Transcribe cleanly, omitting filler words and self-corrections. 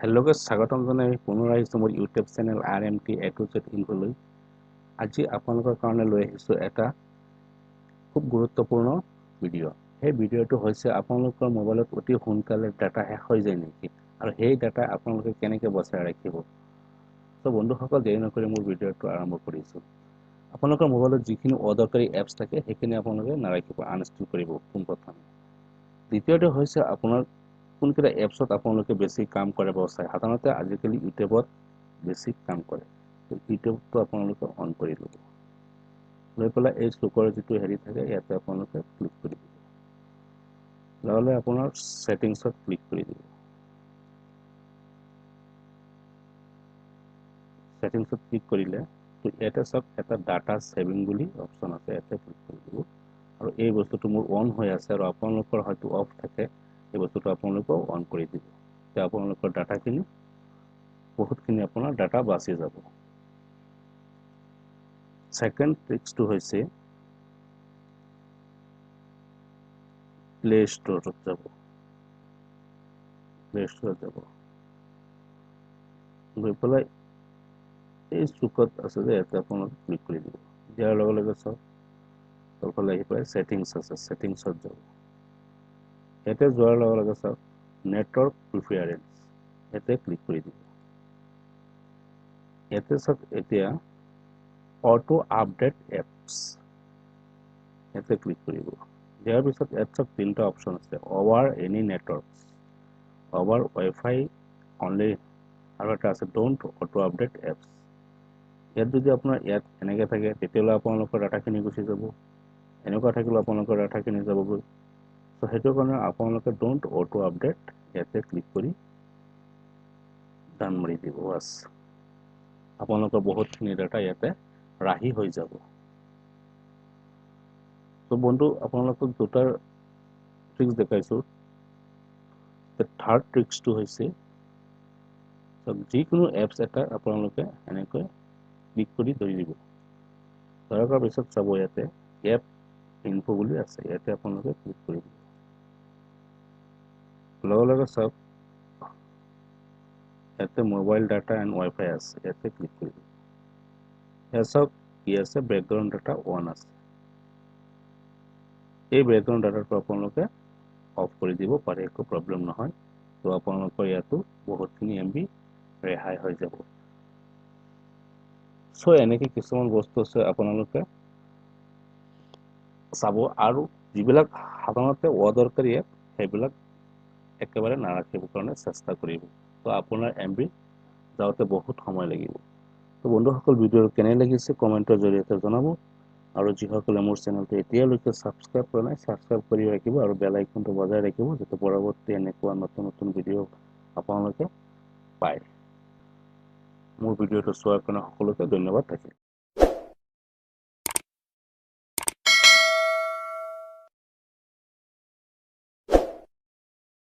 Hello' guys, স্বাগতম জনাই পুনৰ আহিছোঁ মোৰ YouTube channel RMT A to Z ইনফ'লৈ। আজি আপোনালোকৰ কাৰণে লৈ আহিছোঁ এটা খুব গুৰুত্বপূৰ্ণ ভিডিঅ'। সেই ভিডিঅ'টো হৈছে আপোনালোকৰ মোবাইলত অতি সোনকালে ডাটা শেষ হৈ যায় নেকি আৰু সেই ডাটা আপোনালোকে কেনেকৈ বচাই ৰাখিব। ত' বন্ধুসকল, দেৰি নকৰি মোৰ ভিডিঅ'টো আৰম্ভ কৰিছোঁ। আপোনালোকৰ মোবাইলত যিখিনি অদৰকাৰী এপছ থাকে সেইখিনি আপোনালোকে নাৰাখিব, আনইনষ্টল কৰিব পোনপ্ৰথমে। দ্বিতীয়তে হৈছে আপোনাৰ কোনকেইটা এপছত আপোনালোকে বেছি কাম কৰে বা চায়। সাধাৰণতে আজিকালি ইউটিউবত বেছি কাম কৰে, ইউটিউবটো আপোনালোকে অন কৰি ল'ব। লৈ পেলাই এই চুকৰ যিটো হেৰি থাকে ইয়াতে আপোনালোকে ক্লিক কৰি দিব। লগে আপোনাৰ ছেটিংছত ক্লিক কৰি দিব। ছেটিংছত ক্লিক কৰিলে ইয়াতে চাওক এটা ডাটা ছেভিং বুলি অপশ্যন আছে, ইয়াতে ক্লিক কৰি দিব। আৰু এই বস্তুটো মোৰ অন হৈ আছে আৰু আপোনালোকৰ হয়তো অফ থাকে, এই বস্তুটো আপোনালোকেও অন কৰি দিব। তেতিয়া আপোনালোকৰ ডাটাখিনি বহুতখিনি আপোনাৰ ডাটা বাচি যাব। ছেকেণ্ড ট্ৰিক্সটো হৈছে প্লে ষ্ট'ৰত যাব। প্লে ষ্ট'ৰত যাব, গৈ পেলাই এই চুকত আছে যে ইয়াতে আপোনালোকে ক্লিক কৰি দিব। দিয়াৰ লগে লগে চাওক তলফালে আহি পেলাই ছেটিংছ আছে, ছেটিংছত যাব। ইয়াতে যোৱাৰ লগে লগে চাওক নেটৱৰ্ক প্ৰিফাৰেঞ্চ, ইয়াতে ক্লিক কৰি দিব। ইয়াতে চাওক এতিয়া অটো আপডেট এপছ, ইয়াতে ক্লিক কৰিব। দিয়াৰ পিছত ইয়াত চাওক তিনিটা অপশ্যন আছে, over any network, over wifi only, আৰু এটা আছে don't auto update apps. ইয়াত যদি আপোনাৰ ইয়াত এনেকৈ থাকে তেতিয়াহ'লে আপোনালোকৰ ডাটাখিনি গুচি যাব, এনেকুৱা থাকিলেও আপোনালোকৰ ডাটাখিনি যাবগৈ। ত' সেইটো কাৰণে আপোনালোকে don't auto update ইয়াতে ক্লিক কৰি ডান মাৰি দিব। বাছ, আপোনালোকৰ বহুতখিনি ডাটা ইয়াতে ৰাহি হৈ যাব। ত' বন্ধু, আপোনালোকক দুটা ট্ৰিক্স দেখাইছোঁ। থাৰ্ড ট্ৰিক্সটো হৈছে যিকোনো এপছ এটা আপোনালোকে এনেকৈ ক্লিক কৰি ধৰি দিব। ধৰাৰ পিছত চাব ইয়াতে এপ ইনফো বুলি আছে, ইয়াতে আপোনালোকে ক্লিক কৰি দিব। লগে লগে চাওক ইয়াতে মোবাইল ডাটা এণ্ড ৱাইফাই আছে, ইয়াতে ক্লিক কৰি দিব। ইয়াত চাওক কি আছে, বেকগ্ৰাউণ্ড ডাটা অন আছে। এই বেকগ্ৰাউণ্ড ডাটাটো আপোনালোকে অফ কৰি দিব পাৰে, একো প্ৰব্লেম নহয়। তো আপোনালোকৰ ইয়াতো বহুতখিনি এম বি ৰেহাই হৈ যাব। চ' এনেকৈ কিছুমান বস্তু আছে আপোনালোকে চাব, আৰু যিবিলাক সাধাৰণতে অদৰকাৰী এপ সেইবিলাক একেবাৰে নাৰাখিবৰ কাৰণে চেষ্টা কৰিব। তো আপোনাৰ এম বি যাওঁতে বহুত সময় লাগিব। তো বন্ধুসকল, ভিডিঅ'টো কেনে লাগিছে কমেণ্টৰ জৰিয়তে জনাব, আৰু যিসকলে মোৰ চেনেলটো এতিয়ালৈকে ছাবস্ক্ৰাইব কৰা নাই ছাবস্ক্ৰাইব কৰি ৰাখিব আৰু বেল আইকনটো বজাই ৰাখিব, যাতে পৰৱৰ্তী এনেকুৱা নতুন নতুন ভিডিঅ' আপোনালোকে পায়। মোৰ ভিডিঅ'টো চোৱাৰ কাৰণে সকলোকে ধন্যবাদ থাকিল।